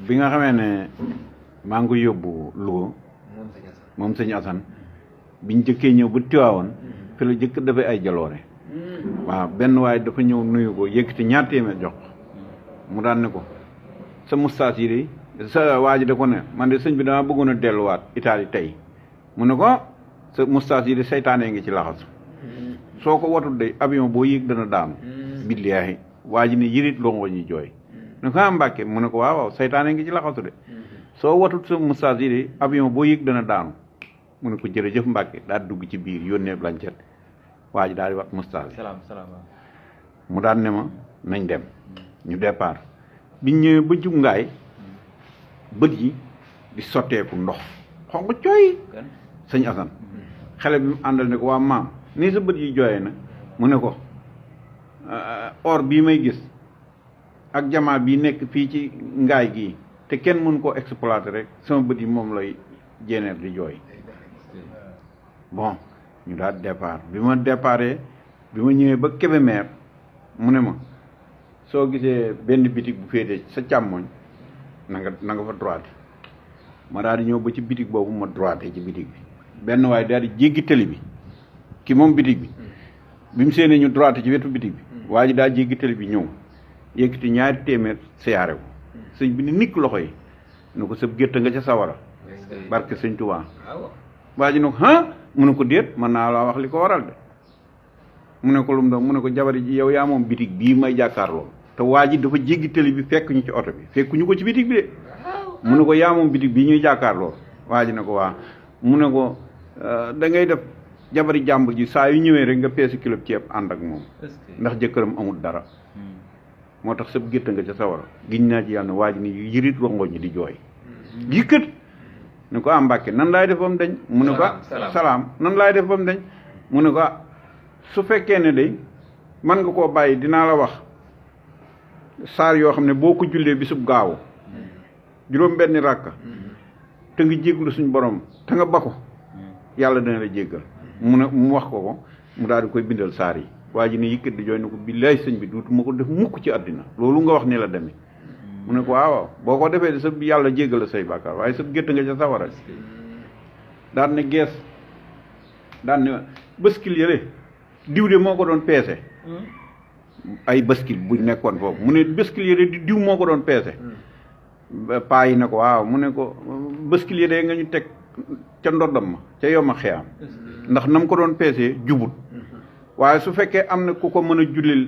bi nga xamee ne maa ngi ko yóbbu Louga moom sëñ Assane biñ jëkkee ñëw ba Tiwaawoon fi la jëkk dafay ay jaloore waaw benn waaye dafa ñëw nuyu ko yëkkati ñaar téeméer jox mu daan ne ko sa moustache yi de sa waa ji da ko ne man de sëñ bi dama bëggoon a delluwaat Italie tey mu ne ko sa moustache yi de seytaane ngi ci laxasu soo ko watul de avion boo yéeg dana daanu billaahi waa ji ne yërit longo ñuy jooy ne ko Mbàkke mu ne ko waaw seytaane ngi ci laxasu de soo watut sa moustache yi de avion boo yéeg dana daanu mu ne ko jërëjëf Mbàkke daal dugg ci biir yónnee lancet waa ji daal di wat moustache mu daan ne ma nañ dem ñu départ biñ ñëwee ba jub ngaay bët yi di sotteeku ndox xonq cooy sëñ Assane xale bi mu àndal ne ko waa maam nii sa bët yi jooyee na mu ne ko or bii may gis ak jamaa bii nekk fii ci ngaay gii te kenn mënu koo exploiter rek sama bët yi moom lay jéeneer di jooy bon ñu daal départ bi ma départé bi ma ñëwee ba Kébémer mu ne ma soo gisee benn bitig bu féetee sa càmmoñ na nga fa droite ma daal di ñëw ba ci bitig boobu ma droite ci bitig bi benn waaye daal di jéggi tëli bi ki moom bitig bi mu séenee ñu droite ci wetu bitig bi waa ji daal jéggi tëli bi ñëw yëkkati ñaari téeméer siyaare ko sëñ bi ni nikk loxo yi ne ko sëb gétt nga ca sawara barke sëñ Tuubaa waa ji ne ko mu ne ko déet mën naa laa wax li ko waral de mu ne ko lu mu doon mu ne ko jabari ji yow yaa moom bitig bii may jàkkaarloo te waa ji dafa jéggi tëli bi fekk ñu ci oto bi fekkuñu ko ci bitig bi de mu ne ko yaa moom bitig bii ñuy jàkkaarloo waa ji ne ko waa mu ne ko da ngay def jabari jàmbur ji saa yu ñëwee rek nga peesi kilo ceeb ànd ak moom ndax jëkkëram amul dara moo tax sab gétt nga ca sawara giñ naa ci yàlla ne waa ji ni yërit rongoñ ñi di jooy yëkkat ne ko Mbàkke nan laay def ba mu dañ mu ne ko salaam nan laay def ba mu dañ mu ne ko su fekkee ne day man nga koo bàyyi dinaa la wax saar yoo xam ne boo ko jullee bisub gaawu juróom benni ràkka te nga jéglu suñ borom te nga ba ko yàlla dina la jéggal mu wax ko mu daal di koy bindal saar yi waa ji ne yëkkat di jooy ne ko billaay sëñ bi duutuma ko def mukk ci àddina loolu nga wax ni la demee mu ne ko waaw boo ko defee sa yàlla jéggal la say bàkkaar waaye sa gétt nga ca sawara daan ne gees daan ne bëskil yële diw de moo ko doon peese ay bëskil bu nekkoon foofu mu ne bëskil yële di diw moo ko doon peese paa yi ne ko waaw mu ne ko bëskil yële nga ñu teg ca ndoddam ma ca yoma xeyaam ndax nam ko doon peesee jubut waaye su fekkee am na ku ko mën a jullil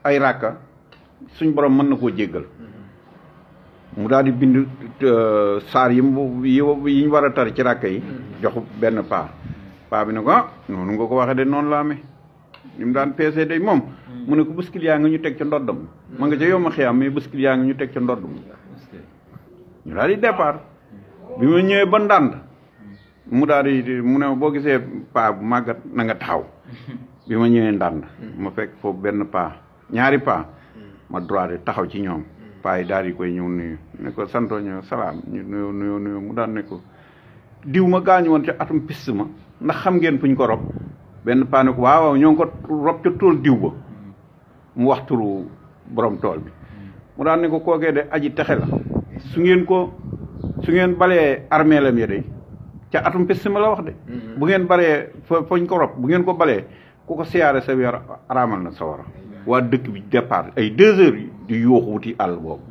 ay ràkka suñ borom mën na koo jéggal mu daal di bind saar yi ñu war a tar ci ràkka yi jox benn paa bi ne ko noonu nga ko waxee de noonu la amee ni mu daan peesee day moom mu ne ko bëskil yaa nga ñu teg ca ndoddam ma nga ca yoma xeyaam mais bëskil yaa nga ñu teg ca ndoddam ñu daal di départ bi ma ñëwee ba ndànd mu daal di mu ne boo gisee paa bu màggat na nga taxaw bi ma ñëwee ndànd ma fekk foofu benn paa ñaari paa ma droit taxaw ci ñoom paa yi daal di koy ñëw nuyu ne ko santoo ñëw salaam ñu nuyu mu daan ne ko diw ma gaañu woon ca atum piste ma ndax xam ngeen fu ñu ko rob benn paa ne ko waaw ñoo ngi ko rob ca tool diw ba mu wax turu borom tool bi mu daan ne ko kookee de aji texe la su ngeen balee armeelam ya de ca atum piste ma la wax de bu ngeen balee fañ ko rob bu ngeen ko balee ku ko siyaare sa weer araamal na sa wara waa dëkk bi départ ay 2 heures di yooxu wuti àll boobu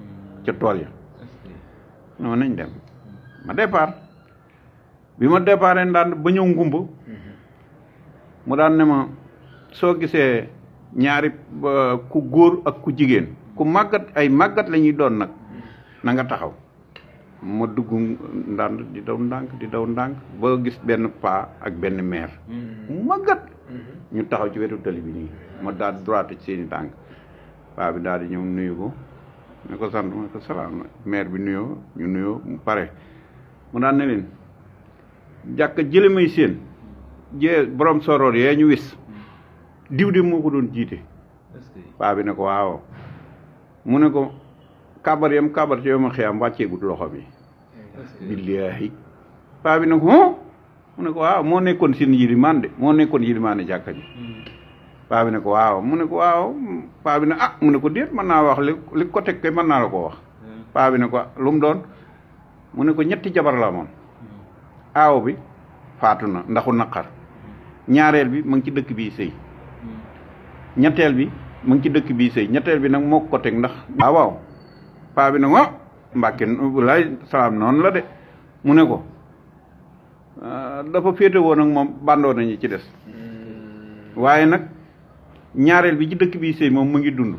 ca tool ya non nañ dem ma départ bi ma départee ndaan ba ñëw ngumba mu daan ne ma soo gisee ñaari ku góor ak ku jigéen ku màggat ay màggat la ñuy doon nag na nga taxaw ma dugg ndànd di daw ndànk ba gis benn paa ak benn meer mu màggat ñu taxaw ci wetu tali bi nii ma daal droite ci seeni tànk paa bi daal di ñëw nuyu ko ne ko sant ma ko salaam meer bi nuyoo ñu nuyoo mu pare mu daan ne leen jàkka jële may seen borom soroor yee ñu wis diw de moo ko doon jiite paa bi ne ko waaw mu ne ko kabar yam kabar ci yoma xiyam wàcceegut loxo bi billahi paa bi ne ko mu ne ko waaw moo nekkoon seen yilimaan de moo nekkoon yilimaane jàkka ji paa bi ne ko waaw mu ne ko waaw paa bi ne ah mu ne ko déet mën naa wax li ko teg kay mën naa la ko wax paa bi ne ko lu mu doon mu ne ko ñetti jabar la moon aaw bi faatu na ndaxu naqar ñaareel bi mu ngi ci dëkk bii sëy ñetteel bi mu ngi ci dëkk bii sëy ñetteel bi nag moo ko teg ndax waaw paa bi ne ko Mbàkke lay salaam noonu la de mu ne ko dafa féete woon ak moom bandoo nañu ci des waaye nag ñaareel bi ci dëkk bii sëy moom mu ngi dund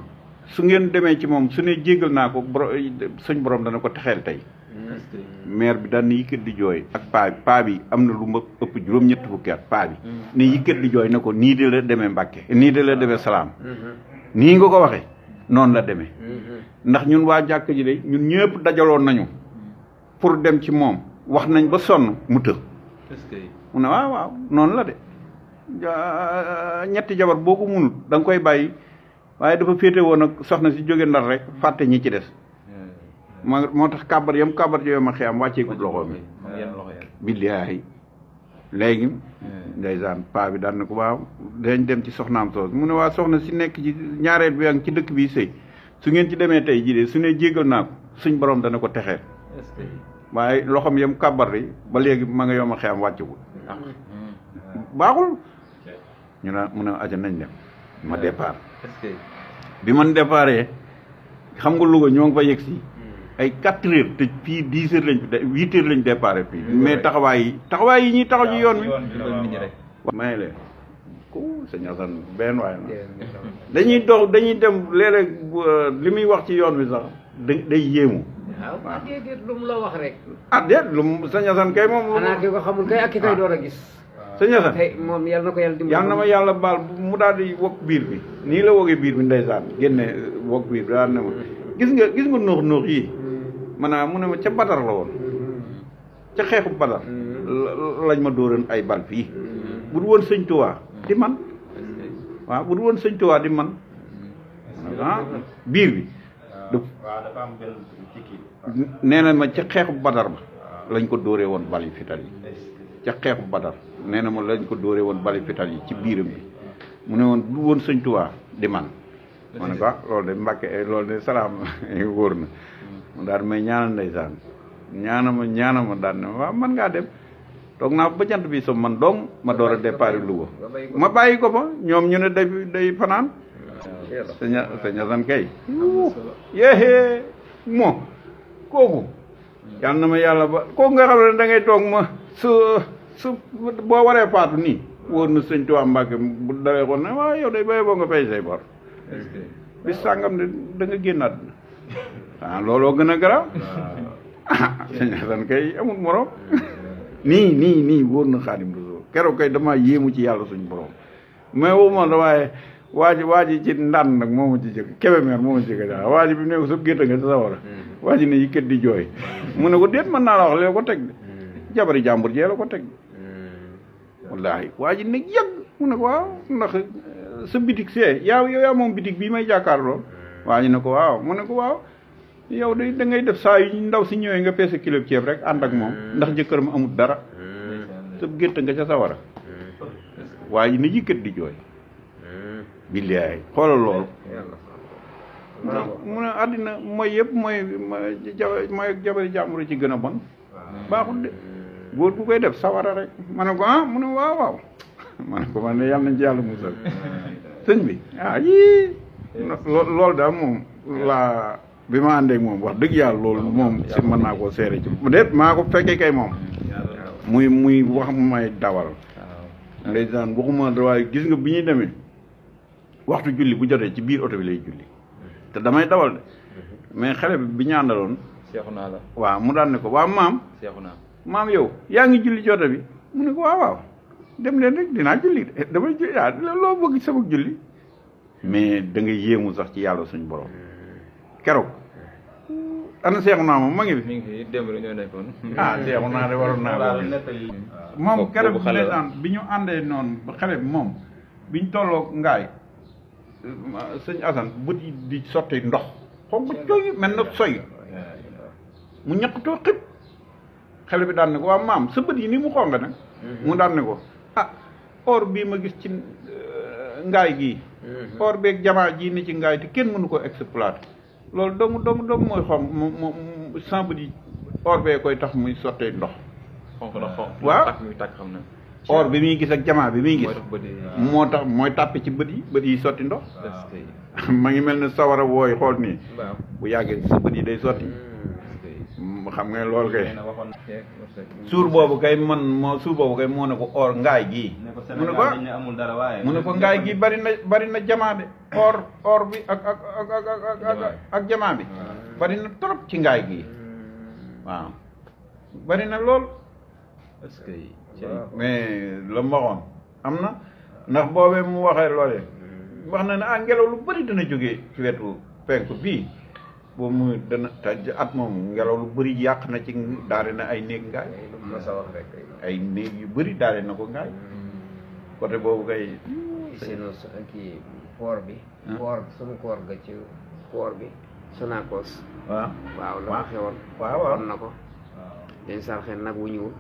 su ngeen demee ci moom su ne jéggal naa ko suñ borom dana ko texeel tey maire bi daan na yëkkat di jooy ak paa bi am na lu ma ëpp juróom-ñetti fukki at paa bi ne yëkkat di jooy ne ko nii de la demee Mbàkke nii de la demee salaam nii nga ko waxee noonu la demee ndax ñun waa jàkk ji de ñun ñëpp dajaloon nañu pour dem ci moom wax nañ ba sonn mu të mu ne waaw noonu la de ñetti jabar boo ko munut da nga koy bàyyi waaye dafa féete woon ak soxna si jóge Ndar rek fàtte ñi ci des moo tax kàbbar yam kàbbar ci yow ma xiyam wàcceegut loxo mi billaahi léegi ndeysaan paa bi daan na ko waaw dañ dem ci soxnaam soos mu ne waa soxna si nekk ci ñaareel bi ak ci dëkk bi sëy su ngeen ci demee tey jii de su ne jéggal naa ko suñ borom dana ko texee waaye loxoom yam kàbbar yi ba léegi ma nga yow ma xiyam wàccegul baaxul ñu ne mu ne aja nañ dem ma départ bi man déparé xam nga Louga ñoo ngi fa yegg si ay 4 heures te fii 10 heures lañ fi 8 heures lañ déparé fii mais taxawaay yi ñuy taxaw ci yoon wi may leen ko sëñ Assane benn waay la dañuy dem léeg-léeg li muy wax ci yoon wi sax day yéemu waaw déedéet lu mu la wax rek déet lu mu sëñ Assane kay moom xanaa ki ko xamul kay ak ki koy door a gis sëñ Assane tey moom yàlla na ko yàlla dimbali yàlla na ma yàlla baal mu daal di wokk biir bi nii la wogee biir bi ndeysaan génne wokk biir bi daal ne ma gis nga noox yi maanaam mu ne ma ca Badar la woon ca xeexu Badar lañ ma dóoran ay bal fii bu du woon sëñ Tuubaa di man waaw bu du woon sëñ Tuubaa di man biir bi dafa am benn nee na ma ca xeexu Badar ba lañ ko dóoree woon bali fital yi ca xeexu Badar nee na ma lañ ko dóoree woon bali fital yi ci biiram bi mu ne woon bu woon sëñ Tuubaa di man ma ne ko loolu de Mbàkke loolu de salaam wóor na mu daal may ñaanal ndeysaan ñaanama daal ne waaw man ngaa dem toog naa ba jant bi so man dong ma door a départ Louga ma bàyyi ko fa ñoom ñu ne day fanaan sëñ Assane kay yéexee moo kooku yàlla na ma yàlla ba kooku nga xam ne da ngay toog ma su boo waree faatu nii wóor na sëñ Tuubaa Mbàkke bu dawee xoon ne waaw yow day bàyyi boo nga fay say bor bis sàngam de da nga génnaat looloo gën a garaaw sëñ Assane kay amul morom nii wóor na Xaadim Rasuul keroog kay damaa yéemu ci yàlla suñ borom mais waxuma da waaye waa ji ci ndànn nag moo ma ci jëkk Kébémer moo ma ci jëkk daal waa ji bi mu ne ko sa gétta nga sa sawara waa ji ne yëkkat di jooy mu ne ko déet mën naa la wax lee ko teg de jabari jàmbur jee la ko teg de wallaahi waa ji ne yàgg mu ne ko waaw ndax sa bitig see yaa moom bitig bii may jàkkaarloo waa ji ne ko waaw mu ne ko waaw yow da ngay def saa yu ndaw si ñëwee nga peese kilo ceeb rek ànd ak moom ndax jëkkëram amul dara sa gétt nga ca sawara waa ji ne yëkkat di jooy billaay xoolal loolu mu ne àddina mooy yëpp mooy jabari jàmbur ci gën a bon baaxul de góor gu koy def sawara rek ma ne ko mu ne waaw ma ne ko man ne yàlla nañ ci yàlla musal sëñ bi yii loolu daal moom laa bi ma àndeek moom wax dëgg yàlla loolu moom si mën naa koo seere ci déet maa ko fekkee kay moom muy wax may dawal ndeysaan waxuma waaye gis nga bi ñuy demee waxtu julli bu jotee ci biir oto bi lay julli te damay dawal de mais xale bi ñu àndaloon seexu naa la waaw mu daan ne ko waaw maam seexu naa maam yow yaa ngi julli ci oto bi mu ne ko waaw dem leen rek dinaa julli de damay julli loo bëgg sama julli mais da nga yéemu sax ci yàlla suñ borom keroog ana seexu naa moom ma ngi fi. mi ngi fi démb rek ñoo nekkoon. seexu naa de waroon naa ko moom keroog ndeysaan bi ñu àndee noonu ba xale bi moom biñ tolloo ngaay sëñ Assane bët yi di sotti ndox xonq coy mel na soy mu ñaqtoo xib xale bi daan ne ko waa maam sa bët yi ni mu xonq nag mu daan ne ko ah or bii ma gis ci ngaay gii or beeg jamaa jii ni ci ngaay te kenn mënu ko exploiter loolu dong mooy xonq mu sans bët yi or bee koy tax muy sottee ndox xonk na xonk. waaw tàkk muy tàkk xam na. or bi muy gis ak jamaa bi muy gis mooy tax bët yi. moo tax mooy tàppe ci bët yi sotti ndox est-ce que. ma ngi mel ne sawara wooy xool nii waaw bu yàggee sa bët yi day sotti xam nga loolu kay suur boobu kay moo ne ko or ngaay gii mu ne ko amul dara waaye. mu ne ko ngaay gii bari na jamaa de or bi ak jamaa bi bari na trop ci ngaay gii waaw bari na lool est-ce que. mais la mu waxoon am na ndax boobee mu waxee loolee wax na ne ngelaw lu bari dana jógee ci wetu penku bii boobu muy dana te at moom ngelaw lu bari yàq na ci daale na ay néeg ngaay ma sa wax rek ay néeg yu bari daale na ko ngaay côté boobu kay seenu kii koor bi sunu koor ga ci koor bi Sonacos waaw la ma xewoon waxoon na ko dañ sarxe nag wu ñuul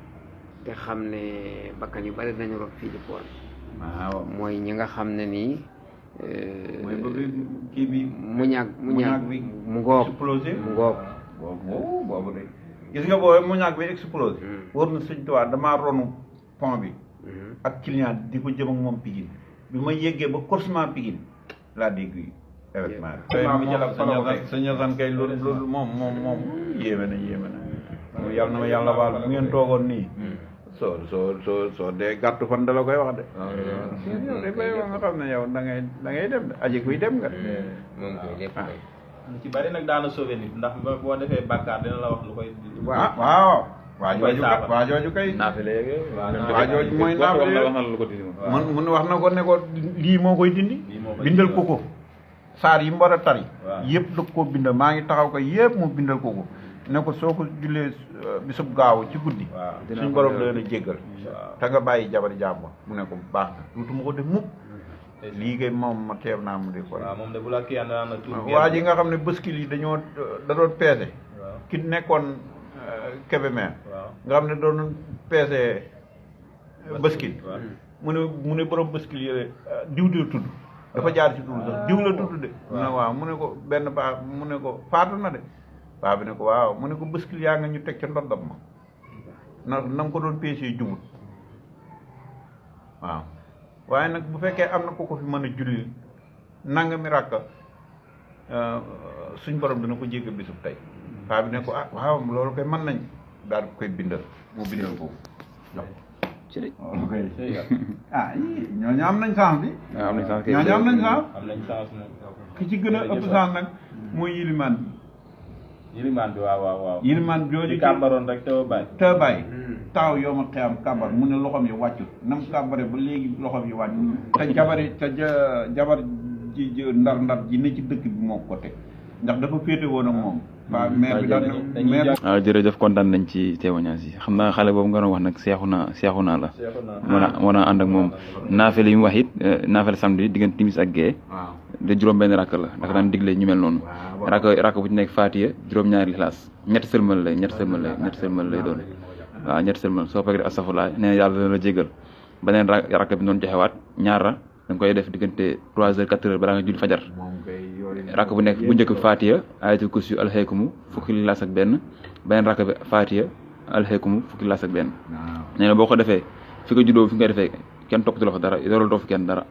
te xam ne bakkan yu bari dañu rot fii ci koor bi waaw mooy ñi nga xam ne nii mooy bëgg kii bi mu ñaag bi mu ngoog explosé mu ngoog boobu de gis nga boobu mu ñaag bi explosé war na sëñ tuwaa damaa ronu pont bi ak client di ko jëm ak moom Pikine bi ma yéggee ba coursement Pikine laa dégg événement bi sa ñasan kay loolu moom yéeme na yàlla na ma yàlla baal bu ngeen toogoon nii soo dee gàttu fan da la koy wax de yow de bay wax nga xam ne yow da ngay dem de aji kuy dem nga moom koy lépp koy lu ci bari nag daana sauvé nit ndax boo defee bàkkaar dina la wax lu koy. waaw waa jooju kay naafile yeeg waa jooju mooy naafile wax na lu ko dindi moom. mun wax na ko ne ko lii moo koy dindi bindal ko saar yi mu war a tari yëpp da koo bindal maa ngi taxaw ko yëpp mu bindal ko ne ko soo ko jullee bisub gaaw ci guddi suñ borom la leen a jéggal te nga bàyyi jabari jàmbur mu ne ko baax na dutuma ko def mukk lii kay moom ma teew naa mu def ko moom de bu la kii ànd na tuur waa ji nga xam ne bëskil yi da doon peese ki nekkoon Kébémer nga xam ne doon peese bëskil mu ne borom bëskil yële diw tudd dafa jaar ci tudd sax diw la tudd de mu ne waaw mu ne ko benn paa mu ne ko faatu na de paa bi ne ko waaw mu ne ko bëskil yaa nga ñu teg ca ndoddam ma na nga ko doon peesee jubut waaw waaye nag bu fekkee am na ko fi mën a julli nangami ràkka suñ borom dina ko jégg bisub tey paa bi ne ko waaw loolu koy mën nañ daal ko koy bindal mu bindal ko ñooñu am nañ chance bi ñooñu am nañ chance ki ci gën a ëpp chance nag mooy yilimaan bi waaw yilimaan bi jooju kàmbaroon rek te bàyyi taaw yow ma xeyam kàmbar mu ne loxoom yi wàccut nam kàmbare ba léegi loxoom yi wàccut te jabar ji ndar ji ne ci dëkk bi moo ko teg ndax dafa féete woon ak moom maire bi daan maire waaw jërëjëf kontaan nañ ci témoignage yi xam naa xale boobu nga doon wax nag seexu naa la moo naa ànd ak moom naafele yi mu wax it naafele samedi diggante timis ak gée de juróom-benn rakk la dafa daan digle ñu mel noonu rakk bu ci nekk Faatiya juróom-ñaari Lixlaas ñetti sëlmal lay doon waaw ñetti sëlmal soo pegee astafurlaah nee na yàlla dana la jégal beneen rakk bi noonu joxewaat ñaara da nga koy def diggante 3 heures 4 heures balaa nga julli fajar rakk bu nekk bu njëkk Faatiya ayatul kursi alxeykumu fukki Lixlaas ak benn beneen rakk bi Faatiya alxeykumu fukki Lixlaas ak benn nee na boo ko defee fi ko juddoo fi nga defee kenn toppatu la fa dara yorol doo fi kenn dara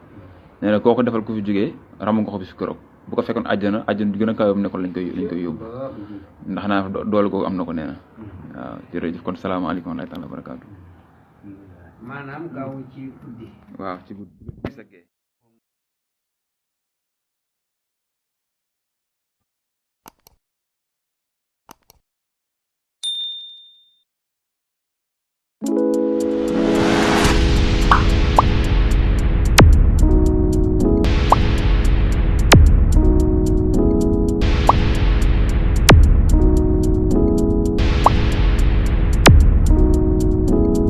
nee na koo ko defal ku fi jógee ramu nga ko fi keroog bu ko fekkoon àjjana bi gën a kaw nekkoon lañ koy yóbbu ndax naa doole googu am na ko nee na waaw jërëjëf kon salaamaaleykum wa rahmatulah wa barakaatu. maanaam gaaw ci guddi. waaw ci guddi.